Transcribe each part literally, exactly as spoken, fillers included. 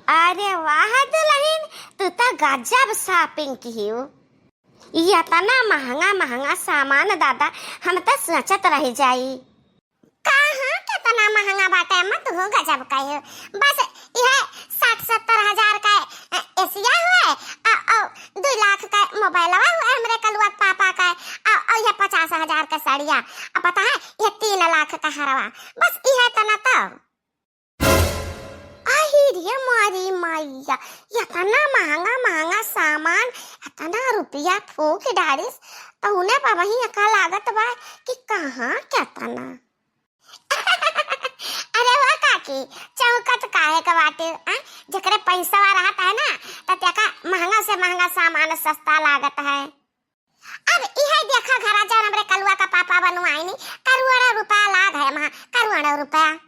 अरे वाह दुलहिन, तू त गजब shopping किहिउ। ई एतना महंगा महंगा सामान दादा, हम त सोचत रह जाई। कहाँ केतना महंगा बाटे अम्मा, तू गजब कहिउ। बस इहे साठ सत्तर हजार का, अ, एसिया हुए, अ, अ, दुइ लाख का मोबाइलवा हुए हमरे कलुआ के पापा का, अ, अ, इहे पचास हजार का साड़िया, अ, पता है, इहे तीन लाख का हरवा, बस इहे तना तो। आही रे मारी माइया, एतना महंगा महंगा सामान, एतना रुपया फूंक डारिस, तउने पर वही एका लागत बा कि कहाँ केतना। अरे वो काकी, चौकत काहे के बाटे, आय? जेकरे पैसवा रहत है ना, त तेका महंगा से महंगा सामान सस्ता लागत है। अब इहे देखा घरा जौन हमरे कलुआ का पापा बनवाइनी, करोड़ों रुपया लाग है वहाँ, करोड़ों रुपया।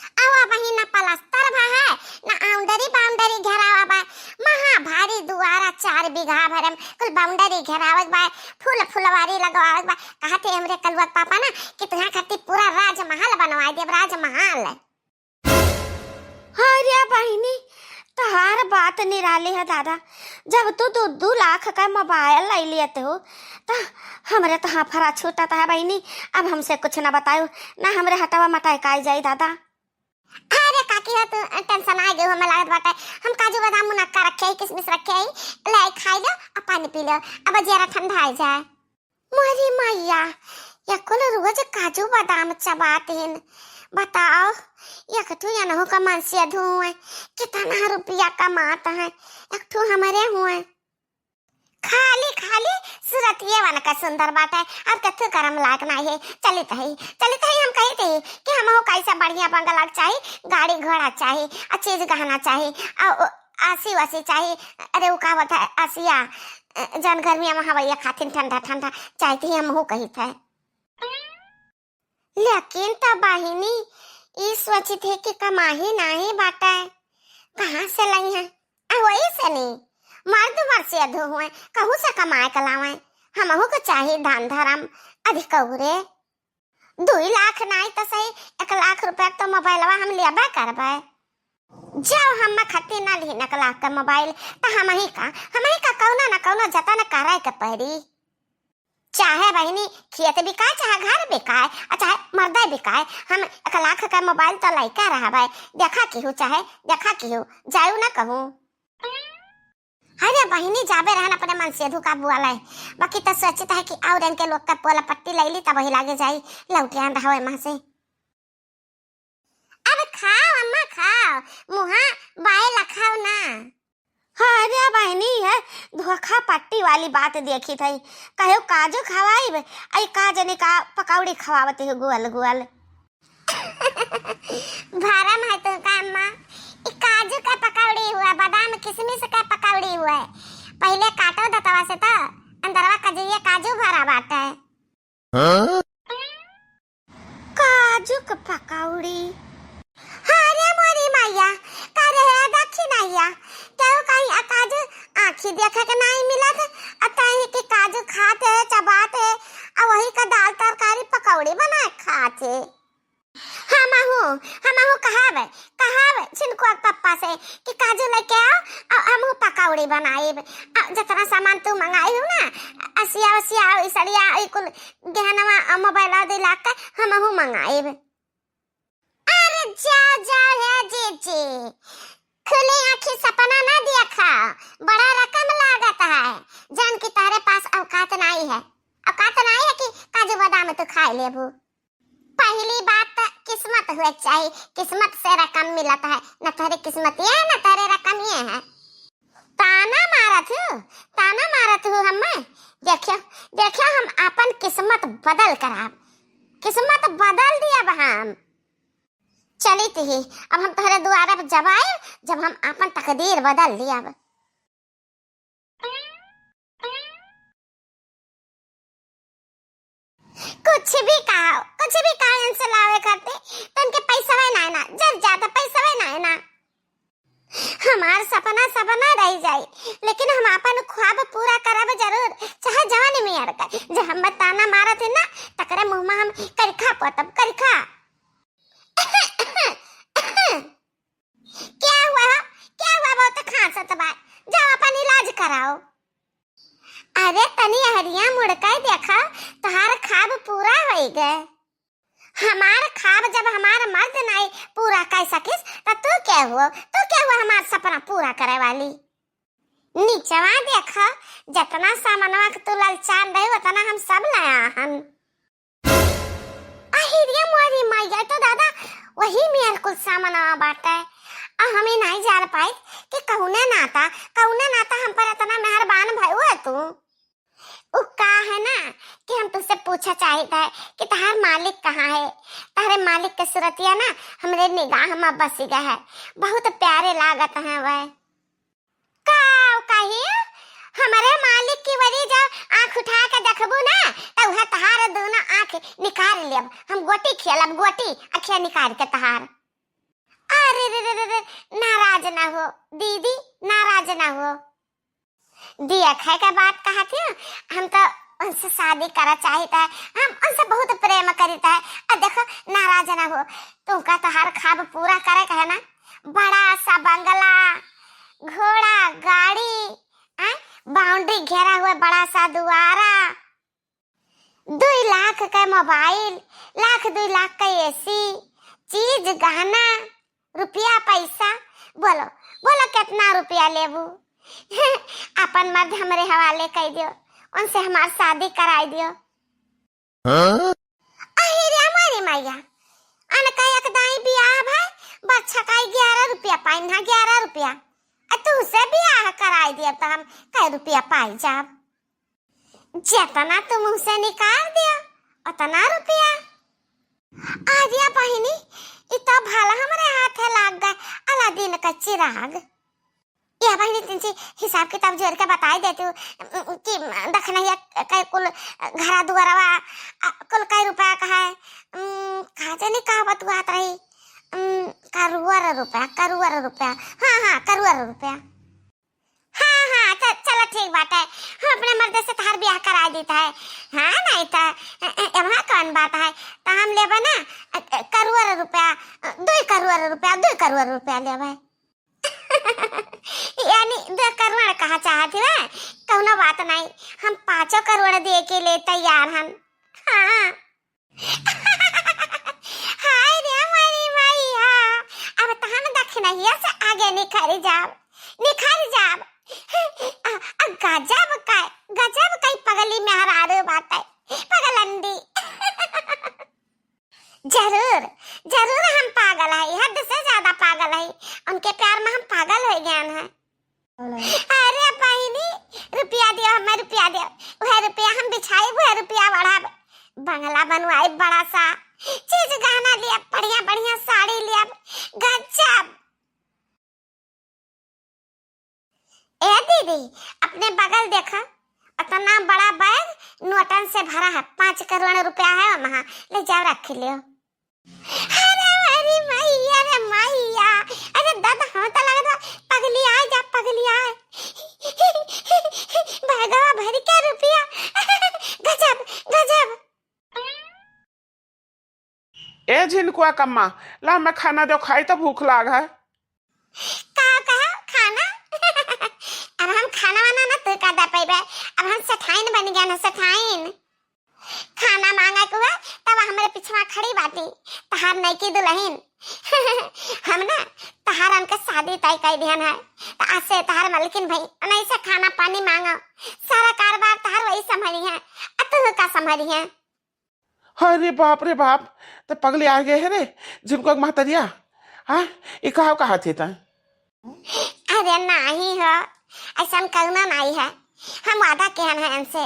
अब वही ना पलस्तर भा है, ना आउंडरी बाउंडरी घेरावा बा, महा भारी दुआरा चार बीघा भरे में कुल बाउंडरी घेरावत बा, फूल फुलवारी लगवावत बा। कहते हमरे कलुआ के पापा ना कि तुहां खातिर पूरा राजमहल बनवाई देब, राजमहल। अरे बहिनी, तहार बात निराली है दादा। जब तू दू दू लाख का मोबाइल लै लेत हो, त हमरे त हाफरा छूटत है बहिनी। अब हमसे कुछ ना बतायो, ना हमरे हटवा मटकाई जाई दादा। अरे काकी हो, तू tension आ गई हो, हमें लागत बाटे। हम काजू बादाम मुनक्का रखे है, किशमिश रखे है, ले खाई लो और पानी पी लो, अब जियरा ठंडा आ जाए। मोरी मैया, या कुल रोज काजू बादाम चबात हिन। बताओ, एक ठू यनहु का मनसेधू हुए, कितना रुपया कमात है, एक ठू हमरे हुए। खाली, खाली सूरतिये वन का सुंदर बाटे, अब कथू करम लाग नाही है। चलित है, चलित है, हम कहित है कि हमहू कैसे बढ़िया बंगला चाही, गाड़ी घोड़ा चाही, आ चीज गहना चाही, आ, ओ, आसी वासी चाही, अरे, उ का बोलत है, आसिया, अ, जौन गर्मिया में हवैया खातिन ठंडा ठंडा, चाहती ही हमहू कहित है। लेकिन त बहिनी, ई सोचित है कि कमाही नाही बाटे, कहाँ से लइहैं? आ वही से नी, मर्द मर्द से अधो हुए, कहूँ से कमाए के लावे, हमहू के चाही दान धर्म, अधिकौरे। दुई लाख नाई त सही, एक लाख रुपया के तो मोबाइलवा हम लेबे करबे। जब हम खत्ती ना लिहिन एक लाख के मोबाइल, त हमही का, हमही का कौनो न कौनो जतन करे के पड़ी। चाहे बहिनी खेत बिकाए, चाहे घर बिकाए, आ चाहे मर्दे बिकाए, हम एक लाख के मोबाइल त लइके रहबे। देखा केहू चाहे, देखा केहू, जायू ना कहूँ। अरे बहिनी, जाबे रहन अपने मनसेधू का बुआ ले, बाकी त सोचित है कि और इनके लोग का पोला पट्टी लैली, तब वही लागे जाई, लौटे आन रहो एमा से। अब खाओ अम्मा, खाओ, मुहा बाए लखाओ ना। अरे बहिनी, है धोखा पट्टी वाली बात देखित है, कहो काजू खवाइब, आई का जने का पकौड़ी खवावत है गुअल गुअल। भरम है तुमका अम्मा, ई काजू का पकौड़ी हुआ, बादाम किशमिश का पकौड़ी हुआ। पहिले काटो दतवा से त अंदरवा कजुए काजू भरा बाटे। हाँ? काजू का पकौड़ी। अरे मोरी मैया, का रे है दक्षिणैया, केहू कहीं आ काजू आँखी देखे के नाई मिलत, आ तहीं के काजू खात है, चबात है, आ वही का दाल तरकारी पकौड़ी बना के खात है। हमहू, हमहू कहावे, कहावे छिनकुआ के पप्पा से कि काजू लेके आओ, आ हमहू पकौड़ी बनाइब। आ जतना सामान तू मंगाई हो ना, असिया उसिया, ई सड़िया, ई कुल गहनवा, आ मोबाइल दिला के हमहू मंगाइब। अरे जाओ, जाओ हे जीजी, खुली आँखी सपना ना देखा, बड़ा रकम लागत है, जान कि तहरे पास औकात नाई है, औकात नाई है कि काजू बादाम तू खाए लेबू। पहली बात त किस्मत हुए चाही, किस्मत से रकम मिलत है, न तहरे किस्मत ये है, न तहरे रकम ये है। ताना मारत हूँ, ताना मारत हूँ हम्मे। देखियो, देखियो, हम आपन किस्मत बदल कराब, किस्मत बदल दियब हम। चलित ही, अब हम तोहरे दुआरे पर जब आइब, जब हम आपन तकदीर बदल दियब। कुछ भी कहा, कुछ भी कहा इनसे लावे खातिर, तो इनके पैसवे ना है ना, जब जाता पैसवे ना है ना। हमार सपना सपना रह जाई, लेकिन हम आपन ख्वाब पूरा करब जरूर, चाहे जवानी में अड़कर। जे हम ताना मारत है ना, तकरे मुँह में हम करिखा पोतब, करिखा। क्या हुआ हो? बताओ। अरे तनी अहरिया मुड़ के देखा, तोहार ख्वाब पूरा होई गए। हमार ख्वाब जब हमार मर्द नाई पूरा कर सकिस, त तू के हुआ, तू के हुआ हमार सपना पूरा करे वाली? नीचवा देखा, जतना सामनवा के तू ललचान रही, उतना हम सब लाया हन। अहिरिया मोरी माई, तो दादा वही मेर कुल सामनवा बाटे। आ हम ही नहीं जान पाई कि कौने नाता, कौने नाता हम पर इतना मेहरबान भइउ है तू। उ का है ना कि हम तुझसे पूछा चाहित है कि तहार मालिक कहाँ है? तहरे मालिक के सूरतिया ना हमरे निगाह में बस गए है, बहुत प्यारे लागत हैं वह। का कही, हमरे मालिक की वरी जब आँख उठा के देखबू ना, त उहे तहार दोनों आँख निकाल लेब, हम गोटी खेलब, गोटी अखिया निकाल के तहार। अरे रे रे रे रे, नाराज ना हो दीदी, नाराज ना हो। दिया खाए का बात कहा थी, हम तो उनसे शादी करा चाहित है, हम उनसे बहुत प्रेम करित है। आ देखो, नाराज ना हो, तुमका तोहार ख्वाब पूरा करे का है ना, बड़ा सा बंगला, घोड़ा गाड़ी, आ, बाउंड्री घेरा हुआ बड़ा सा दुआरा, दुई लाख का मोबाइल, लाख दुई लाख का एसी, चीज गहना, रुपया पैसा, बोलो, बोलो कितना रुपया लेबू? अपन मर्द हमरे हवाले कर दियो, उनसे हमार शादी कराई दियो। हाँ? अहिरे हमारी मैया, अनका एक दाई बियाह भाई, बच्चा का ग्यारह रुपया पाई ना, ग्यारह रुपया। आ तू से बियाह कराई दिया तो हम कै रुपया पाई जाब? जितना तू मुँह से निकाल दिया, उतना रुपया। आर्या बहिनी, ई तो भला हमरे हाथे लाग गए, अलादीन का चिराग। या बहिनी, तिनची हिसाब किताब जोड़ के बताई देती हूँ कि दखनैया के कुल घरा दुआरवा, अ, कुल कै रुपया का है, उम, का जाने का बतुआत रही, उम, करुअर रुपया, करुअर रुपया, हाँ, हाँ, करुअर रुपया। हाँ, हाँ, च-, चला ठीक बात है, हम अपने मर्द से तहार ब्याह करा देता है। हाँ, नहीं तो, ए, ए, वहाँ कौन बात है, तो हम लेबे ना, अ, अ, करुअर रुपया, अ, दुई करुअर रुपया, दुई करुअर रुपया लेबे। यानी दो करुअर कहा चाहत है, कौनो बात नहीं, हम पाँचों करुअर दे के ले तैयार हन। हाँ। हाय रे हमारी मैया, अब तो हम दखनैया से आगे निखर जाब, निखर जाब। आ, आ, गजब का, गजब का पगली मेहरारू बाटे, पगलंडी। जरूर, जरूर हम पागल है, हद से ज्यादा पागल है। उनके प्यार में हम पागल हो गए हैं। अरे बहिनी, रुपया दियो, हमें रुपया दियो। वह रुपया हम बिछाई, वह रुपया बढ़ाब। बंगला बनवाई बड़ा सा, चीज गहना लिया, बढ़िया बढ़िया साड़ी लिया, गजब। ए दीदी, अपने बगल देखा, इतना बड़ा बैग नोटन से भरा है, पाँच करोड़ रुपया है वहाँ, ले जाओ रख लियो। अरे अरे मैया रे मैया, अरे दादा, हम तो लगत बा पगली आए जा, पगली आए। बैगवा भर के रुपया। गजब, गजब। ए झिनकुआ कम्मा, ला मैं खाना दो खाई तो भूख लाग है। का कहा खाना? अब हम खाना वाना ना तू का दे पैबे, अब हम सेठाइन बन गया ना, सेठाइन। खाना मांगा के हुआ, तब हमरे पिछवा खड़ी बाटी, तहार नईकी दुल्हन। हम ना तहार हमके शादी तय कर दिहन है, तो आज से तहार मलकिन भई, नहीं से खाना पानी मांगा, सारा कारोबार तहार वही संभाली है, आ तू का संभाली है? अरे बाप रे बाप, तो पगली आ गए है रे, झिनकुआ के महतरिया। हाँ, ये कहा कहा थे तैं? अरे नाही हो, ऐसा कौनो नाही है। हम वादा किहन है इनसे,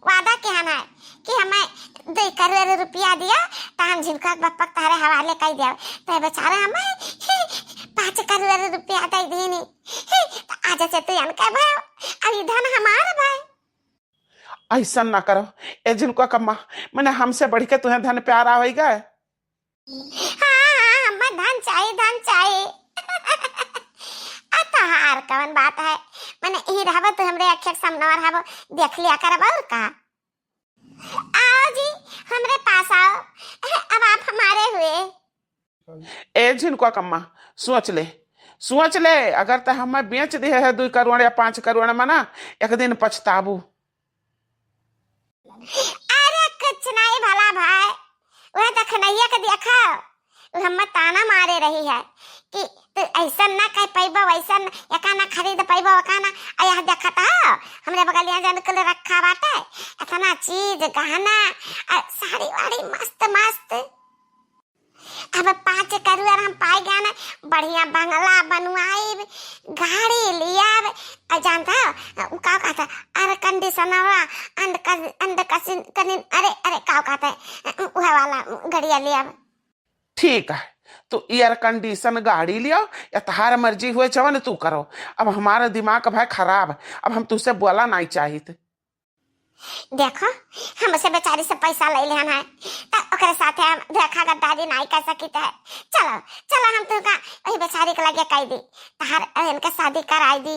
वादा किहन है कि हमें दो करोड़ रुपया दिया, तो हम झिनकुआ के बप्पा के तहरे हवाले कर दिया। तो बेचारे हमें पाँच करोड़ रुपया दे दीनी। तो आज से तू इनके भाव, अब ये धन हमार भाई। ऐसन ना करो, ए झिनकुआ कम्मा, मने हमसे बढ़ के तुहें धन प्यारा होई गए। हाँ, हाँ, हमें धन चाही, धन चाही। आ तोहार कवन बात है? मने ई रहबो, तू हमरे अखिया के सामने रहबो, देख लिया करब और का। आओ जी, हमरे पास आओ, अब आप हमारे हुए। ए झिनकुआ कम्मा, सोच ले, सोच ले, अगर त हमें बेच दिहे है दुई करोड़ या पाँच करोड़ में ना, एक दिन पछताबू। अरे कुछ नहीं भला भाई, वह दखनैया के देखा, उ हमें ताना मारे रही है कि तू ऐसन ना कर पैबो, वैसन एका ना खरीद पैबो, ओका ना। आ यह देखत हो, हमरे बगलिया जन कुल रखा बाटे, इतना चीज, गहना, आ साड़ी वाड़ी मस्त मस्त। अब पाँच करोड़ हम पाए गए ना, बढ़िया बंगला बनवाइब, गाड़ी लियाब। आ जानता हो, उ का कहता है, एयर कंडीशनर, अंड कन-, अंड कसिन, कनिन, अरे, अरे, का कहता है, उ-, उहे वाला गड़िया लियाब। ठीक है, तो एयर कंडीशन गाड़ी लियो या तहार मर्जी हुए जवन तू करो। अब हमारा दिमाग भाई खराब है, अब हम तुझसे बोला नहीं चाहित। देखो, हमसे बेचारी से पैसा ले लेहन है, त ओकरे साथे हम धोखा गद्दारी नहीं कर सकित है। चलो, चलो, हम तुमका वही बेचारी के लगे कह दी, तहार इनके शादी कराई दी।